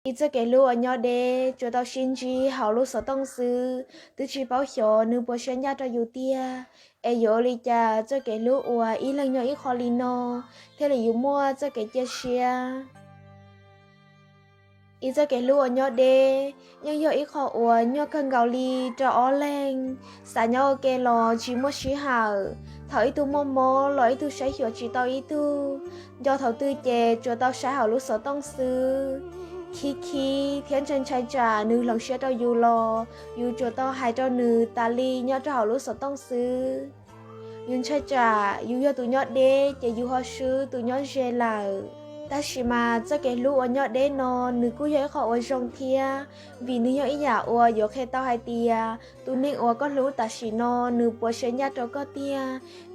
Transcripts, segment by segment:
Ib txoj kev hlub uas nyob deb tsuas tau sib ntsib hauv lub xov tooj xwb, twb tsis paub xyov nws puas siab ncaj rau yus tiag. Es yuav ua li cas txoj kev hlub uas ib leeg nyob ib qho li no thiaj li yuav muaj txoj kev cia siab? Ib txoj kev hlub uas nyob deb yeej yog ib qho uas nyuaj kawg nkaus li rau ob leeg. Xav nyob ua ke los tsis muaj sij hawm, thaum ib tug muaj mob los ib tug saib xyuas tsis tau ib tug, nco thaum twg ces tsuas tau saib hauv lub xov tooj xwb. Khib khib thiab ntshai ntshai tsam nws hloov siab rau yus los yus tsuas tau hais rau nws tas li nyob rau hauv lub xov tooj xwb. Yus ntshai tsam yus yog tus nyob deb ces yus ho swb tus nyob ze lawm. Tab sis mas txoj kev hlub uas nyob deb no nws kuj yog ib qho uas zoo thiab, vim nws yog ib yam uas yuav qhia tau hais tias tus neeg uas koj hlub tam sim no nws puas siab ncaj rau koj tiag,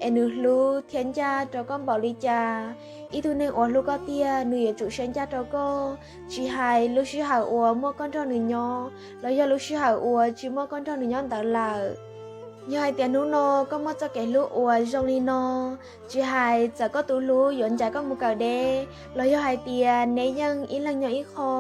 es nws hlub thiab ncaj rau koj npaum li cas. Ib tug neeg uas hlub koj tiag nws yuav tsum siab ncaj rau koj, tsis hais lub sij hawm uas muaj koj nrog nws nyob los yog lub sij hawm uas tsis muaj koj nrog nws nyob ntawd lawm. Yog hais tias hnub no koj muaj txoj kev hlub uas zoo li no, tsis hais txawm koj tus hlub yuav ncaim koj mus kawm deb los yog hais tias neb yeej ib leeg nyob ib qho,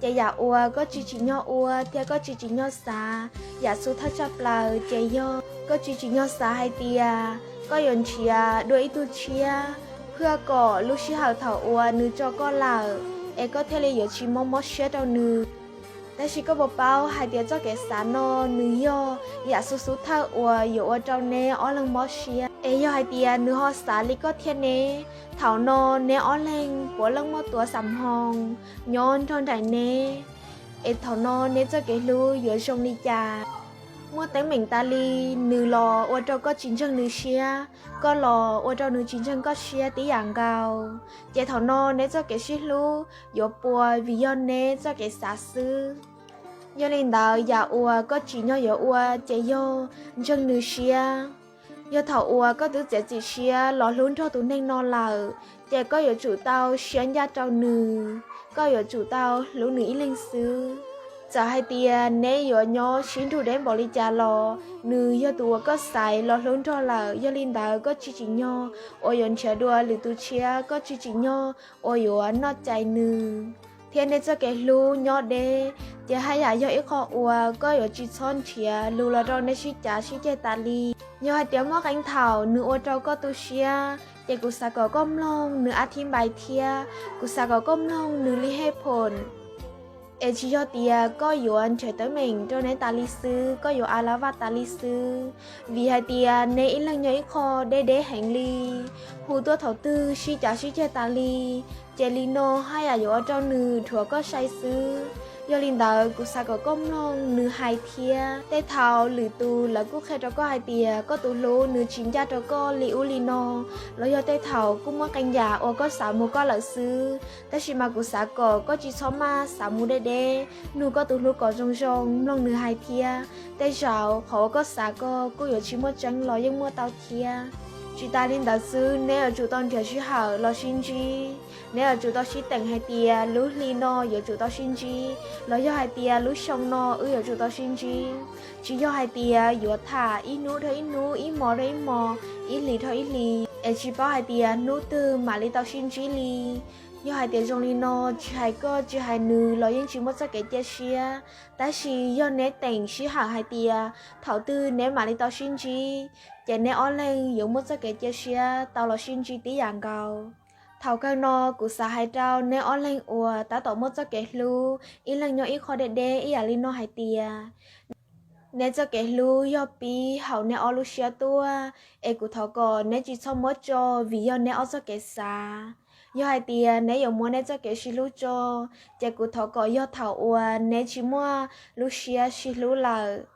ces yam uas koj tsis tsim nyog ua thiab koj tsis tsim nyog xav, yam xub thawj tshaj plaws ces yog koj tsis tsim nyog xav hais tias koj yuav nrhiav dua ib tug tshiab, thiaj kom lub sij hawm thaum uas nws tso koj lawm es koj thiaj li yuav tsis mob mob siab rau nws. Tab sis koj puas paub hais tias txoj kev xav no nws yog yam xub xub thawj uas yuav ua rau neb ob leeg mob siab. Es yog hais tias nws ho xav li koj thiab neb, thaum no neb ob leeg puav leej muaj tuav xam hoo nyob nrog nraim neb, es thaum no neb txoj kev hlub yuav zoo li cas? Muaj teeb meem tas li, nws los ua rau koj tsis ntseeg nws siab, koj los ua rau nws tsis ntseeg koj siab tib yam nkaus, ces thaum no neb txoj kev sib hlub yuav puas vim yog neb txoj kev xav xwb. Yog li ntawd yam uas koj tsim nyog yuav ua ces yog ntseeg nws siab. Yog thaum uas koj twb txiav txim siab los hlub nrog tus neeg no lawm, ces koj yuav tsum tau siab ncaj rau nws, koj yuav tsum tau hlub nws ib leeg xwb. Txawm hais tias neb yuav nyob sib nrug deb npaum li cas los nws yog tus uas koj xaiv los hlub nrog lawm, yog li ntawd koj tsis tsim nyog uas yuav nrhiav dua lwm tus tshiab, koj tsis tsim nyog uas yuav noj cais nws. Thiab neb txoj kev hlub nyob deb ces haj yam yog ib qho uas koj yuav tsis txhob nrhiav lus los rau neb sib cav sib ceg tas li. Yog hais tias muaj qee thaum nws ua rau koj tu siab, ces kuv xav kom koj mloog nws ab thib npai thiab kuv xav kom koj mloog nws li hej phoom. Es tsis yog tias koj yuav nrhiav teeb meem rau neb tas li xwb, koj yuav a la vaj tas li xwb, vim hais tias neb ib leeg nyob ib qho deb deb heev li, hu tuaj thaum twg sib cav sib ceg tas li, ces li no haj yam yuav ua rau nws dhuav koj sai xwb. Yog li ntawd kuv xav kom koj mloog nws hais thiab. Tej thaum lwm tus lawv kuj qhia rau koj hais tias koj tus hlub nws tsis ncaj rau koj li ub li no, los yog tej thaum kuj muaj qee yam uas koj xav mus koj lawm xwb. Tab sis mas kuv xav kom koj tsis txhob maj xav mus deb deb, nug koj tus hlub kom zoo zoo, mloog nws hais thiab. Tej zaum qhov uas koj xav ko kuj yuav tsis muaj tseeb los yeej muaj tau thiab. Tsis tas li ntawd xwb, neb yuav tsum tau nrhiav sij hawm los sib ntsib. Neb yuav tsum tau sib teem hais tias lub hli no yuav tsum tau sib ntsib, los yog hais tias lub xyoo no wb yuav tsum tau sib ntsib. Tsis yog hais tias yuav tham ib hnub dhau ib hnub, ib hmo dhau ib hmo, ib hlis dhau ib hlis, es tsis paub hais tias hnub twg mam li tau sib ntsib li. Yog hais tias zoo li no, tsis hais koj tsis hais nws los yeej tsis muaj txoj kev cia siab. Tab sis yog neb teem sij hawm hais tias thaum twg neb mam li tau sib ntsib, ces neb ob leeg yuav muaj txoj kev cia siab tau los sib ntsib tib yam nkaus. Thaum kawg no kuv xav hais rau neb ob leeg uas tab tom muaj txoj kev hlub ib leeg nyob ib qho deb deb ib yam li no hais tias, neb txoj kev hlub yog pib hauv neb ob lub siab tuaj, es kuv thov kom neb tsis txhob muab tso vim yog neb ob txoj kev xav. Yog hais tias neb yuav muab neb txoj kev sib hlub tso, ces kuv thov kom yog thaum uas neb tsis muaj lub siab sib hlub lawm.